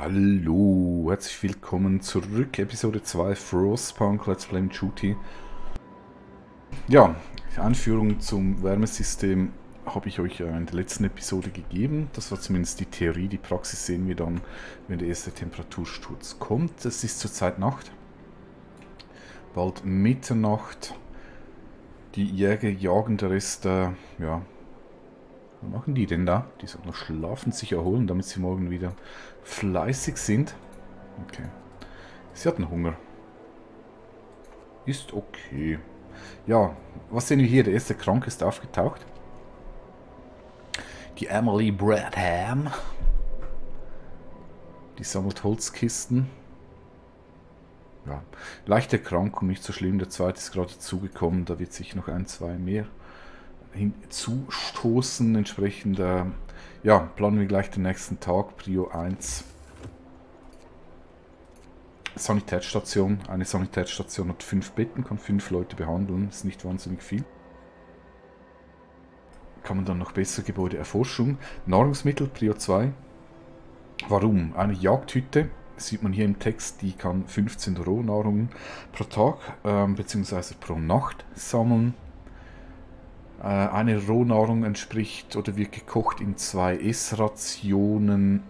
Hallo, herzlich willkommen zurück, Episode 2 Frostpunk Let's Play Duty. Ja, Einführung zum Wärmesystem habe ich euch in der letzten Episode gegeben. Das war zumindest die Theorie, die Praxis sehen wir dann, wenn der erste Temperatursturz kommt. Es ist zurzeit Nacht, bald Mitternacht. Die Jäger jagen, der Rest, ja, was machen die denn da? Die sollen noch schlafen, sich erholen, damit sie morgen wieder fleißig sind. Okay. Sie hatten Hunger. Ist okay. Ja, was sehen wir hier? Der erste Kranke ist aufgetaucht. Die Emily Bradham. Die sammelt Holzkisten. Ja, leichte Erkrankung, nicht so schlimm. Der zweite ist gerade zugekommen. Da wird sich noch ein, zwei mehr hinzustoßen. Entsprechend, ja, planen wir gleich den nächsten Tag. Prio 1. Sanitätsstation. Eine Sanitätsstation hat 5 Betten, kann 5 Leute behandeln. Ist nicht wahnsinnig viel. Kann man dann noch besser Gebäudeerforschung. Nahrungsmittel, Prio 2. Warum? Eine Jagdhütte, sieht man hier im Text, die kann 15 Rohnahrungen pro Tag bzw. pro Nacht sammeln. Eine Rohnahrung entspricht oder wird gekocht in 2 Essrationen.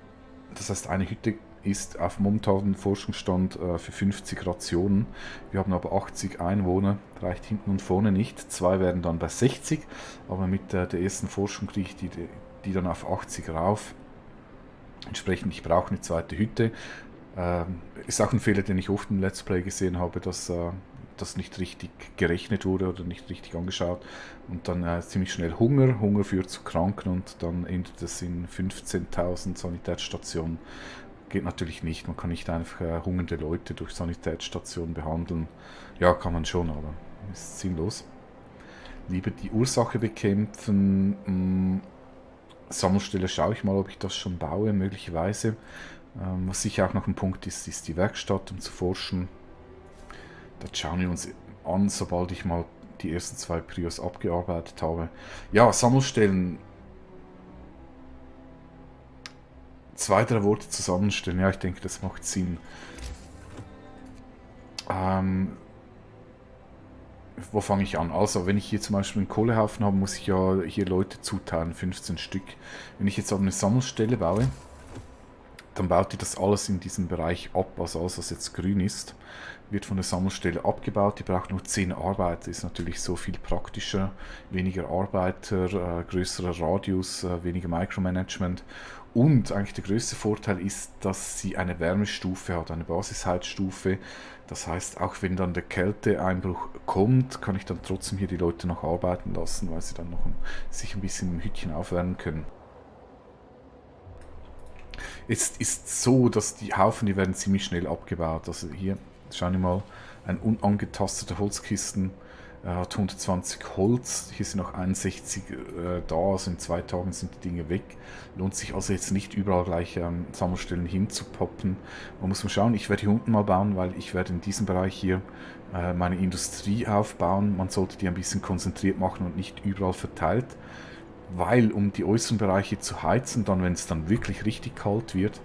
Das heißt, eine Hütte ist auf momentanen Forschungsstand für 50 Rationen. Wir haben aber 80 Einwohner, reicht hinten und vorne nicht. 2 werden dann bei 60, aber mit der ersten Forschung kriege ich die dann auf 80 rauf. Entsprechend, ich brauche eine zweite Hütte. Ist auch ein Fehler, den ich oft im Let's Play gesehen habe, dass das nicht richtig gerechnet wurde oder nicht richtig angeschaut. Und dann ziemlich schnell Hunger. Hunger führt zu Kranken und dann endet es in 15.000 Sanitätsstationen. Geht natürlich nicht. Man kann nicht einfach hungernde Leute durch Sanitätsstationen behandeln. Ja, kann man schon, aber ist sinnlos. Lieber die Ursache bekämpfen. Sammelstelle schaue ich mal, ob ich das schon baue, möglicherweise. Was sicher auch noch ein Punkt ist, ist die Werkstatt, um zu forschen. Das schauen wir uns an, sobald ich mal die ersten 2 Prios abgearbeitet habe. Ja, Sammelstellen. 2, 3 Worte zusammenstellen. Ja, ich denke, das macht Sinn. Wo fange ich an? Also, wenn ich hier zum Beispiel einen Kohlehaufen habe, muss ich ja hier Leute zuteilen, 15 Stück. Wenn ich jetzt aber eine Sammelstelle baue, dann baut die das alles in diesem Bereich ab, also alles, was jetzt grün ist, wird von der Sammelstelle abgebaut. Die braucht nur 10 Arbeiter, ist natürlich so viel praktischer. Weniger Arbeiter, größerer Radius, weniger Micromanagement. Und eigentlich der größte Vorteil ist, dass sie eine Wärmestufe hat, eine Basisheizstufe. Das heißt, auch wenn dann der Kälteeinbruch kommt, kann ich dann trotzdem hier die Leute noch arbeiten lassen, weil sie dann noch sich ein bisschen im Hütchen aufwärmen können. Es ist so, dass die Haufen, die werden ziemlich schnell abgebaut. Also hier, schauen wir mal, ein unangetasteter Holzkisten hat 120 Holz. Hier sind noch 61 da, also in 2 Tagen sind die Dinge weg. Lohnt sich also jetzt nicht überall gleich Sammelstellen hinzupoppen. Man muss mal schauen, ich werde hier unten mal bauen, weil ich werde in diesem Bereich hier meine Industrie aufbauen. Man sollte die ein bisschen konzentriert machen und nicht überall verteilt. Weil, um die äußeren Bereiche zu heizen, dann, wenn es dann wirklich richtig kalt wird,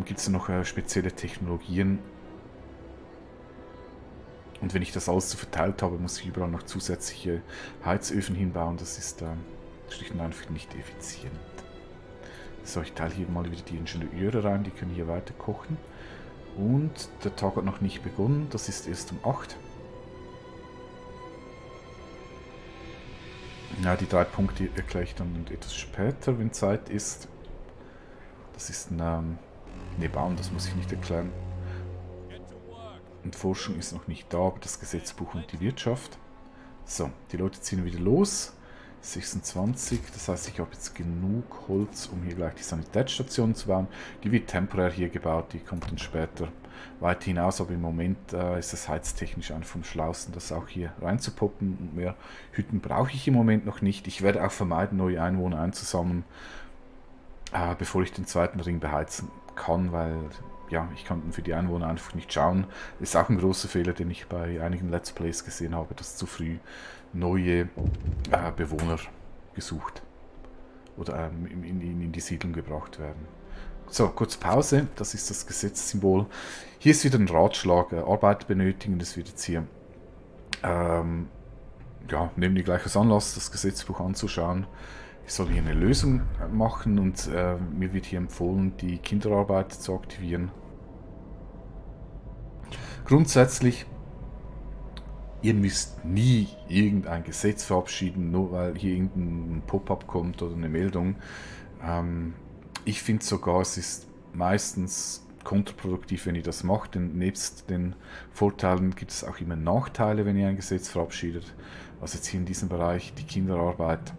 gibt es noch spezielle Technologien. Und wenn ich das alles so verteilt habe, muss ich überall noch zusätzliche Heizöfen hinbauen. Das ist schlicht und einfach nicht effizient. So, ich teile hier mal wieder die Ingenieure rein, die können hier weiter kochen. Und der Tag hat noch nicht begonnen, das ist erst um 8. Ja, die 3 Punkte erkläre ich dann etwas später, wenn Zeit ist. Das ist ein... ne, Bauen, das muss ich nicht erklären. Und Forschung ist noch nicht da, aber das Gesetzbuch und die Wirtschaft. So, die Leute ziehen wieder los. 26, das heißt, ich habe jetzt genug Holz, um hier gleich die Sanitätsstation zu bauen. Die wird temporär hier gebaut, die kommt dann später weit hinaus, aber im Moment ist es heiztechnisch einfach vom Schlausten, das auch hier reinzupoppen. Und mehr Hütten brauche ich im Moment noch nicht. Ich werde auch vermeiden, neue Einwohner einzusammeln, bevor ich den zweiten Ring beheizen kann, weil ja, ich kann für die Einwohner einfach nicht schauen. Ist auch ein großer Fehler, den ich bei einigen Let's Plays gesehen habe, dass zu früh neue Bewohner gesucht oder in die Siedlung gebracht werden. So, kurz Pause, das ist das Gesetzsymbol. Hier ist wieder ein Ratschlag, Arbeit benötigen, das wird jetzt hier, ja, nehmen die gleich als Anlass, das Gesetzbuch anzuschauen. Ich soll hier eine Lösung machen und mir wird hier empfohlen, die Kinderarbeit zu aktivieren. Grundsätzlich, ihr müsst nie irgendein Gesetz verabschieden, nur weil hier irgendein Pop-up kommt oder eine Meldung. Ich finde sogar, es ist meistens kontraproduktiv, wenn ihr das macht, denn nebst den Vorteilen gibt es auch immer Nachteile, wenn ihr ein Gesetz verabschiedet. Also jetzt hier in diesem Bereich die Kinderarbeit,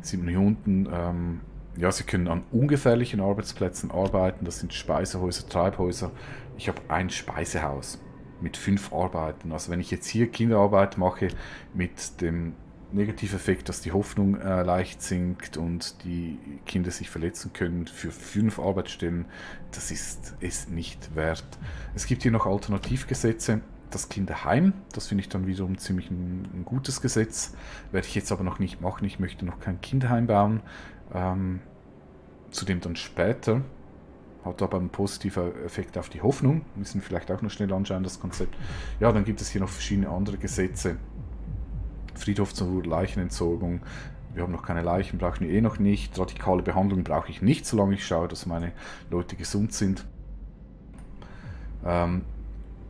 sieht man hier unten, ja, sie können an ungefährlichen Arbeitsplätzen arbeiten, das sind Speisehäuser, Treibhäuser. Ich habe ein Speisehaus mit 5 Arbeiten. Also wenn ich jetzt hier Kinderarbeit mache mit dem Negativeffekt, dass die Hoffnung leicht sinkt und die Kinder sich verletzen können für 5 Arbeitsstellen, das ist es nicht wert. Es gibt hier noch Alternativgesetze. Das Kinderheim, das finde ich dann wiederum ziemlich ein gutes Gesetz. Werde ich jetzt aber noch nicht machen. Ich möchte noch kein Kinderheim bauen. Zudem dann später. Hat aber einen positiven Effekt auf die Hoffnung. Müssen wir vielleicht auch noch schnell anschauen, das Konzept. Ja, dann gibt es hier noch verschiedene andere Gesetze. Friedhof zur Leichenentsorgung. Wir haben noch keine Leichen, brauchen wir eh noch nicht. Radikale Behandlung brauche ich nicht, solange ich schaue, dass meine Leute gesund sind.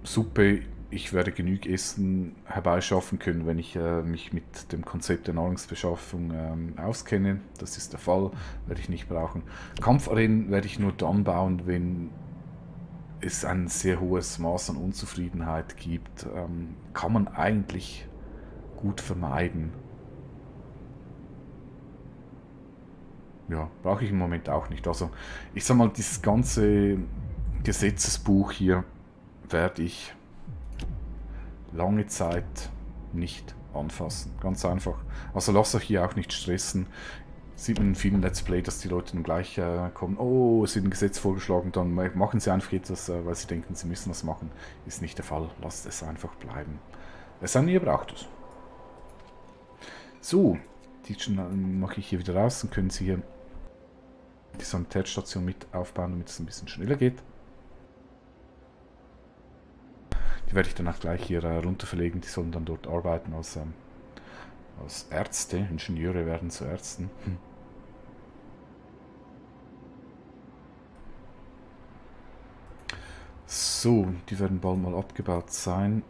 Suppe, ich werde genügend Essen herbeischaffen können, wenn ich mich mit dem Konzept der Nahrungsbeschaffung auskenne. Das ist der Fall, werde ich nicht brauchen. Kampfarenen werde ich nur dann bauen, wenn es ein sehr hohes Maß an Unzufriedenheit gibt. Kann man eigentlich gut vermeiden. Ja, brauche ich im Moment auch nicht. Also ich sag mal, dieses ganze Gesetzesbuch hier werde ich lange Zeit nicht anfassen. Ganz einfach. Also lasst euch hier auch nicht stressen. Sieht man in vielen Let's Play, dass die Leute dann gleich kommen, oh, es wird ein Gesetz vorgeschlagen, dann machen sie einfach etwas, weil sie denken, sie müssen das machen. Ist nicht der Fall. Lasst es einfach bleiben. Es sei denn, ihr braucht es. So, die mache ich hier wieder raus, dann können Sie hier die Sanitätsstation mit aufbauen, damit es ein bisschen schneller geht. Die werde ich dann auch gleich hier runter verlegen, die sollen dann dort arbeiten als Ärzte. Ingenieure werden zu Ärzten. So, die werden bald mal abgebaut sein.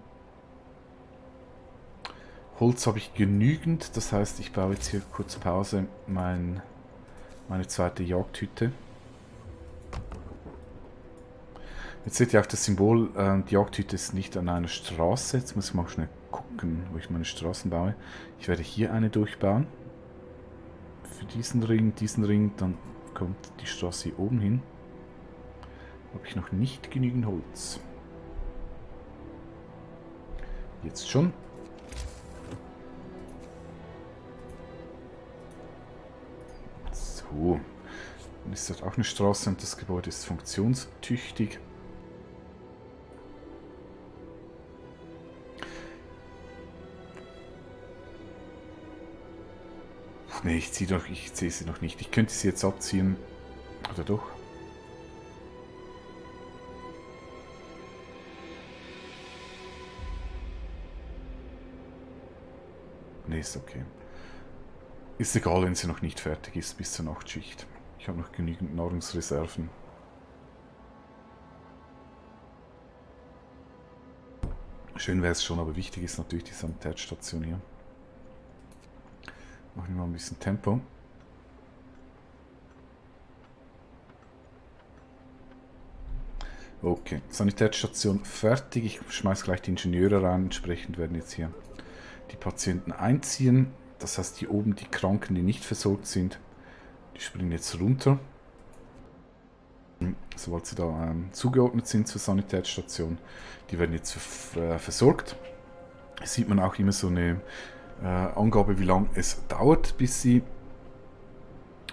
Holz habe ich genügend, das heißt, ich baue jetzt hier kurz Pause meine zweite Jagdhütte. Jetzt seht ihr auch das Symbol, die Jagdhütte ist nicht an einer Straße. Jetzt muss ich mal schnell gucken, wo ich meine Straßen baue. Ich werde hier eine durchbauen. Für diesen Ring, dann kommt die Straße hier oben hin. Habe ich noch nicht genügend Holz. Jetzt schon. So, dann ist dort auch eine Straße und das Gebäude ist funktionstüchtig. Ach nee, ich sehe sie noch nicht. Ich könnte sie jetzt abziehen. Oder doch? Nee, ist okay. Ist egal, wenn sie noch nicht fertig ist bis zur Nachtschicht. Ich habe noch genügend Nahrungsreserven. Schön wäre es schon, aber wichtig ist natürlich die Sanitätsstation hier. Machen wir mal ein bisschen Tempo. Okay, Sanitätsstation fertig. Ich schmeiße gleich die Ingenieure rein. Entsprechend werden jetzt hier die Patienten einziehen. Das heißt, hier oben die Kranken, die nicht versorgt sind, die springen jetzt runter. Sobald sie da zugeordnet sind zur Sanitätsstation. Die werden jetzt versorgt. Hier sieht man auch immer so eine Angabe, wie lange es dauert, bis sie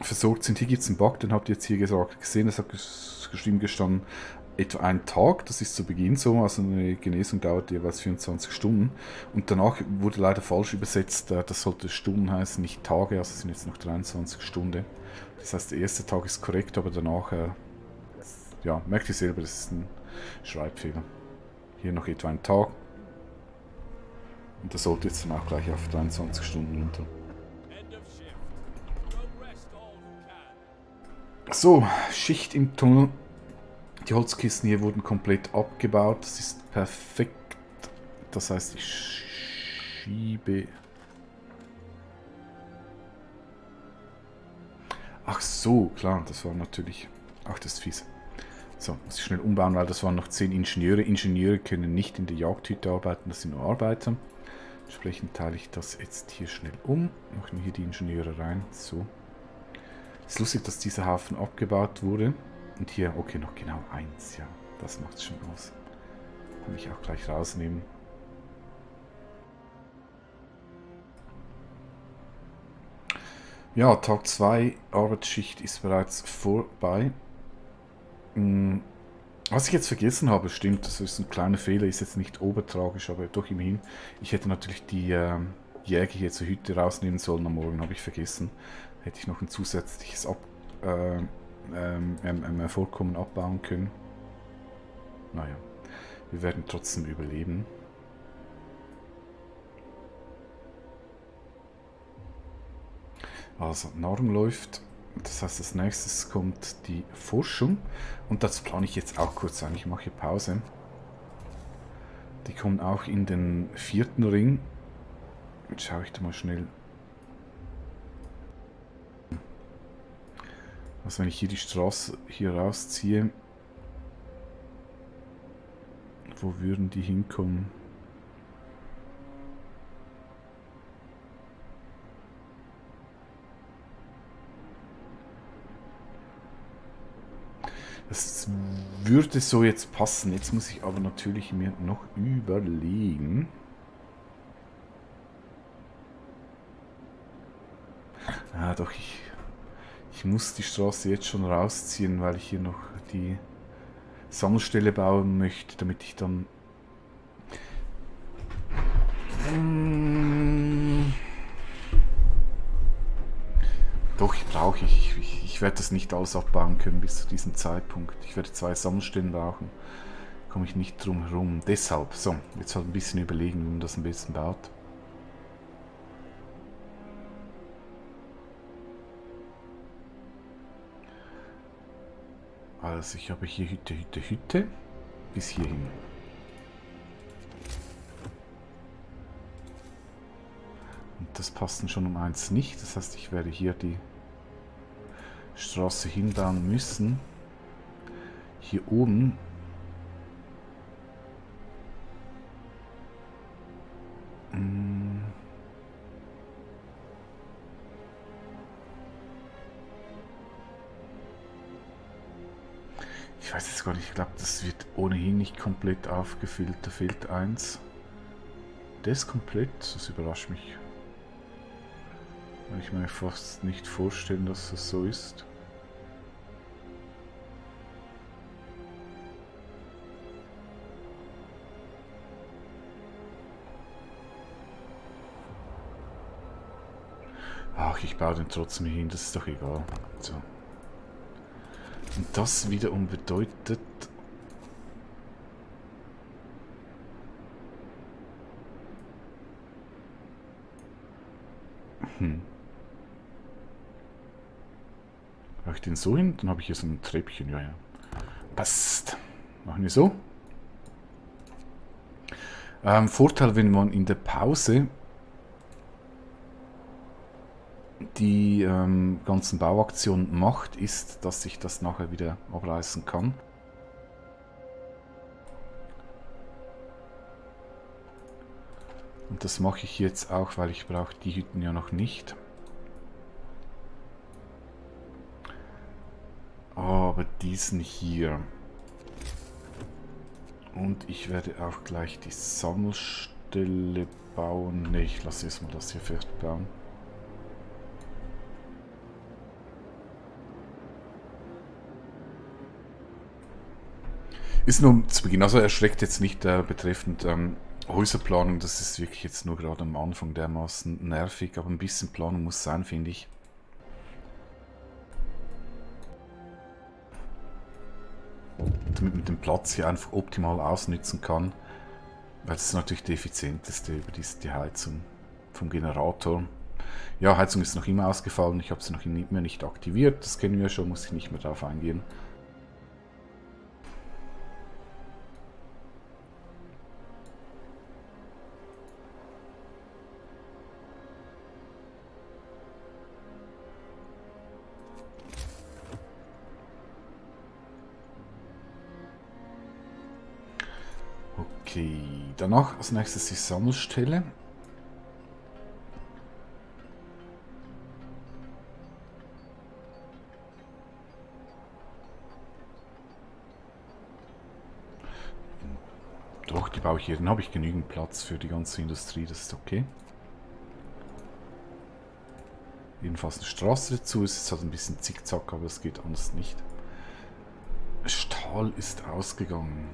versorgt sind. Hier gibt es einen Bug, den habt ihr jetzt hier gesehen, es hat geschrieben gestanden, etwa einen Tag, das ist zu Beginn so, also eine Genesung dauert jeweils 24 Stunden und danach wurde leider falsch übersetzt, das sollte Stunden heißen, nicht Tage, also es sind jetzt noch 23 Stunden. Das heißt, der erste Tag ist korrekt, aber danach, ja, merkt ihr selber, das ist ein Schreibfehler. Hier noch etwa ein Tag und das sollte jetzt dann auch gleich auf 23 Stunden runter. So, Schicht im Tunnel. Die Holzkisten hier wurden komplett abgebaut. Das ist perfekt. Das heißt, ich schiebe... Ach so, klar, das war natürlich... Ach, das ist fies. So, muss ich schnell umbauen, weil das waren noch 10 Ingenieure. Ingenieure können nicht in der Jagdhütte arbeiten, das sind nur Arbeiter. Entsprechend teile ich das jetzt hier schnell um. Machen wir hier die Ingenieure rein. So. Ist lustig, dass dieser Haufen abgebaut wurde. Und hier, okay, noch genau 1, ja. Das macht es schon aus. Kann ich auch gleich rausnehmen. Ja, Tag 2, Arbeitsschicht ist bereits vorbei. Was ich jetzt vergessen habe, stimmt, das ist ein kleiner Fehler, ist jetzt nicht obertragisch, aber doch immerhin. Ich hätte natürlich die Jäger hier zur Hütte rausnehmen sollen am Morgen, habe ich vergessen. Hätte ich noch ein zusätzliches Vorkommen abbauen können. Naja, wir werden trotzdem überleben. Also, Nahrung läuft. Das heißt, als nächstes kommt die Forschung. Und das plane ich jetzt auch kurz ein. Ich mache hier Pause. Die kommen auch in den 4. Ring. Jetzt schaue ich da mal schnell. Also wenn ich hier die Straße hier rausziehe, wo würden die hinkommen? Das würde so jetzt passen. Jetzt muss ich aber natürlich mir noch überlegen. Ah, doch, ich muss die Straße jetzt schon rausziehen, weil ich hier noch die Sammelstelle bauen möchte, damit ich dann... Doch, ich werde das nicht alles abbauen können bis zu diesem Zeitpunkt. Ich werde 2 Sammelstellen brauchen. Komme ich nicht drum herum. Deshalb, so, jetzt halt ein bisschen überlegen, wie man das am besten baut. Also ich habe hier Hütte, Hütte, Hütte bis hierhin. Und das passt dann schon um 1 nicht. Das heißt, ich werde hier die Straße hinbauen müssen. Hier oben ich weiß jetzt gar nicht, ich glaube, das wird ohnehin nicht komplett aufgefüllt. Da fehlt 1. Der ist komplett, das überrascht mich. Kann ich mir fast nicht vorstellen, dass das so ist. Ach, ich baue den trotzdem hin, das ist doch egal. So. Und das wiederum bedeutet... Mache ich den so hin? Dann habe ich hier so ein Treppchen, ja, ja. Passt. Machen wir so. Vorteil, wenn man in der Pause die ganzen Bauaktionen macht, ist, dass ich das nachher wieder abreißen kann. Und das mache ich jetzt auch, weil ich brauche die Hütten ja noch nicht. Aber diesen hier. Und ich werde auch gleich die Sammelstelle bauen. Ne, ich lasse erstmal das hier fertig bauen. Ist nur zu Beginn, also erschreckt jetzt nicht betreffend Häuserplanung, das ist wirklich jetzt nur gerade am Anfang dermaßen nervig, aber ein bisschen Planung muss sein, finde ich. Damit man den Platz hier einfach optimal ausnutzen kann, weil das ist natürlich die effizienteste über die Heizung vom Generator. Ja, Heizung ist noch immer ausgefallen, ich habe sie noch immer nicht aktiviert, das kennen wir schon, muss ich nicht mehr darauf eingehen. Okay, danach als nächstes die Sammelstelle. Doch, die baue ich hier. Dann habe ich genügend Platz für die ganze Industrie, das ist okay. Jedenfalls eine Straße dazu. Es ist halt ein bisschen zickzack, aber es geht anders nicht. Stahl ist ausgegangen.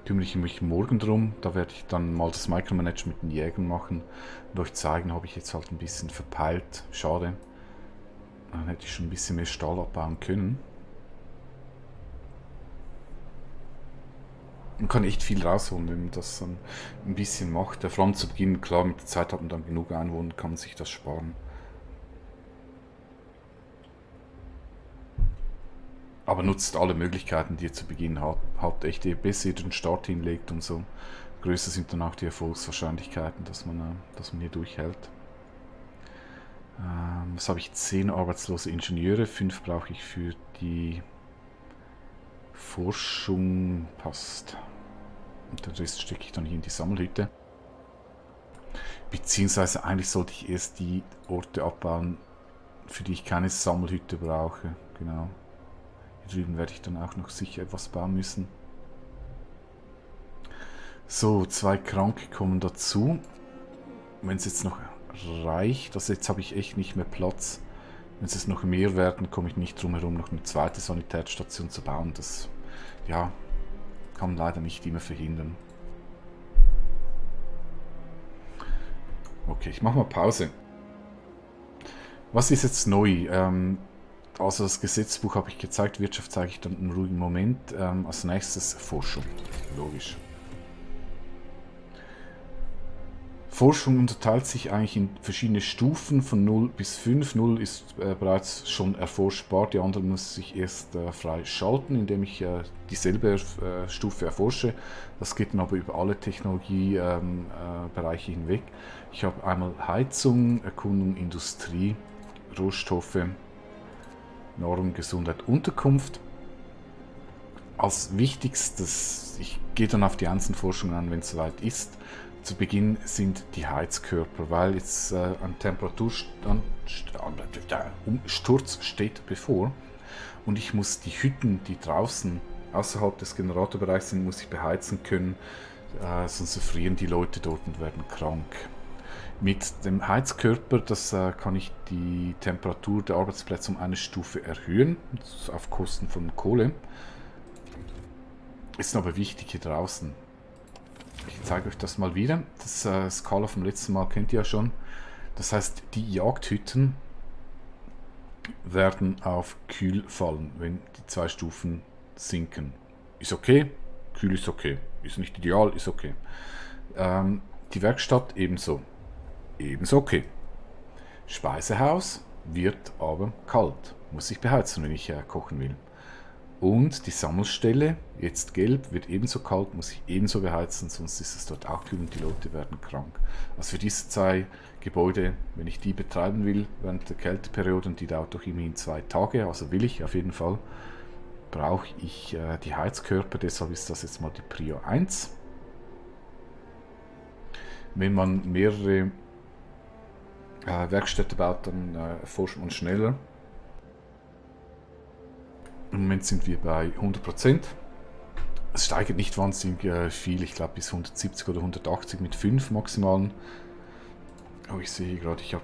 Kümmere ich mich morgen drum. Da werde ich dann mal das Micromanagement mit den Jägern machen und euch zeigen, habe ich jetzt halt ein bisschen verpeilt. Schade. Dann hätte ich schon ein bisschen mehr Stahl abbauen können. Man kann echt viel rausholen, wenn man das dann ein bisschen macht. Vor allem zu Beginn, klar, mit der Zeit hat man dann genug Einwohner, kann man sich das sparen. Aber nutzt alle Möglichkeiten, die ihr zu Beginn habt. Echt, je besser ihr den Start hinlegt, umso größer sind dann auch die Erfolgswahrscheinlichkeiten, dass man hier durchhält. Was habe ich? 10 arbeitslose Ingenieure, 5 brauche ich für die Forschung. Passt. Und den Rest stecke ich dann hier in die Sammelhütte. Beziehungsweise eigentlich sollte ich erst die Orte abbauen, für die ich keine Sammelhütte brauche. Genau. Hier drüben werde ich dann auch noch sicher etwas bauen müssen. So, 2 Kranke kommen dazu. Wenn es jetzt noch reicht, also jetzt habe ich echt nicht mehr Platz. Wenn es jetzt noch mehr werden, komme ich nicht drum herum, noch eine zweite Sanitätsstation zu bauen. Das, ja, kann man leider nicht immer verhindern. Okay, ich mache mal Pause. Was ist jetzt neu? Also das Gesetzbuch habe ich gezeigt, Wirtschaft zeige ich dann einen ruhigen Moment. Als nächstes Forschung, logisch. Forschung unterteilt sich eigentlich in verschiedene Stufen von 0 bis 5. 0 ist bereits schon erforschbar, die anderen muss ich erst freischalten, indem ich dieselbe Stufe erforsche. Das geht dann aber über alle Technologiebereiche hinweg. Ich habe einmal Heizung, Erkundung, Industrie, Rohstoffe, Nahrung, Gesundheit, Unterkunft. Als wichtigstes, ich gehe dann auf die einzelnen Forschungen an, wenn es soweit ist. Zu Beginn sind die Heizkörper, weil jetzt ein Temperatursturz steht bevor und ich muss die Hütten, die draußen außerhalb des Generatorbereichs sind, muss ich beheizen können, sonst frieren die Leute dort und werden krank. Mit dem Heizkörper, kann ich die Temperatur der Arbeitsplätze um eine Stufe erhöhen, auf Kosten von Kohle. Ist aber wichtig hier draußen. Ich zeige euch das mal wieder. Das Skala vom letzten Mal kennt ihr ja schon. Das heißt, die Jagdhütten werden auf kühl fallen, wenn die 2 Stufen sinken. Ist okay, kühl ist okay. Ist nicht ideal, ist okay. Die Werkstatt ebenso. Ebenso okay. Speisehaus wird aber kalt. Muss ich beheizen, wenn ich kochen will. Und die Sammelstelle, jetzt gelb, wird ebenso kalt, muss ich ebenso beheizen, sonst ist es dort auch kühl und die Leute werden krank. Also für diese 2 Gebäude, wenn ich die betreiben will während der Kälteperiode, und die dauert doch immerhin 2 Tage, also will ich auf jeden Fall, brauche ich die Heizkörper, deshalb ist das jetzt mal die Prio 1. Wenn man mehrere Werkstätte baut, dann forscht man schneller. Im Moment sind wir bei 100%. Es steigert nicht wahnsinnig viel, ich glaube bis 170 oder 180 mit 5 maximalen. Oh, ich sehe gerade, ich habe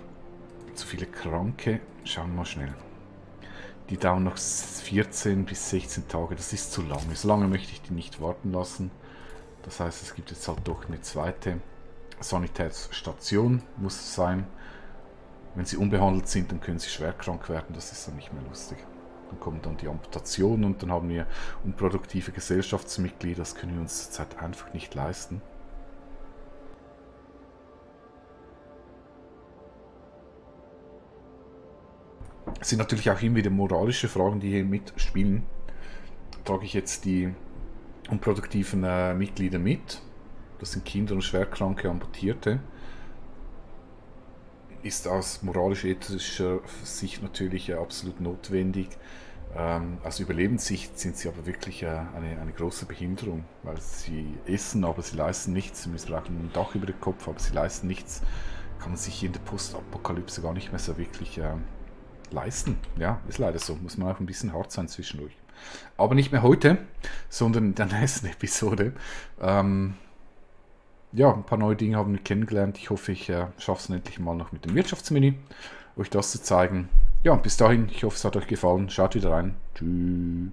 zu viele Kranke. Schauen wir mal schnell. Die dauern noch 14 bis 16 Tage. Das ist zu lange. So lange möchte ich die nicht warten lassen. Das heißt, es gibt jetzt halt doch eine zweite Sanitätsstation, muss es sein. Wenn sie unbehandelt sind, dann können sie schwer krank werden. Das ist dann nicht mehr lustig. Dann kommen dann die Amputationen und dann haben wir unproduktive Gesellschaftsmitglieder. Das können wir uns zurzeit einfach nicht leisten. Es sind natürlich auch immer wieder moralische Fragen, die hier mitspielen. Trage ich jetzt die unproduktiven Mitglieder mit? Das sind Kinder und schwerkranke Amputierte. Ist aus moralisch-ethischer Sicht natürlich absolut notwendig. Aus Überlebenssicht sind sie aber wirklich eine große Behinderung, weil sie essen, aber sie leisten nichts. Sie missbrauchen ein Dach über den Kopf, aber sie leisten nichts. Kann man sich in der Postapokalypse gar nicht mehr so wirklich leisten. Ja, ist leider so. Muss man auch ein bisschen hart sein zwischendurch. Aber nicht mehr heute, sondern in der nächsten Episode. Ja, ein paar neue Dinge haben wir kennengelernt. Ich hoffe, ich schaffe es endlich mal noch mit dem Wirtschaftsmini, euch das zu zeigen. Ja, und bis dahin, ich hoffe, es hat euch gefallen. Schaut wieder rein. Tschüss.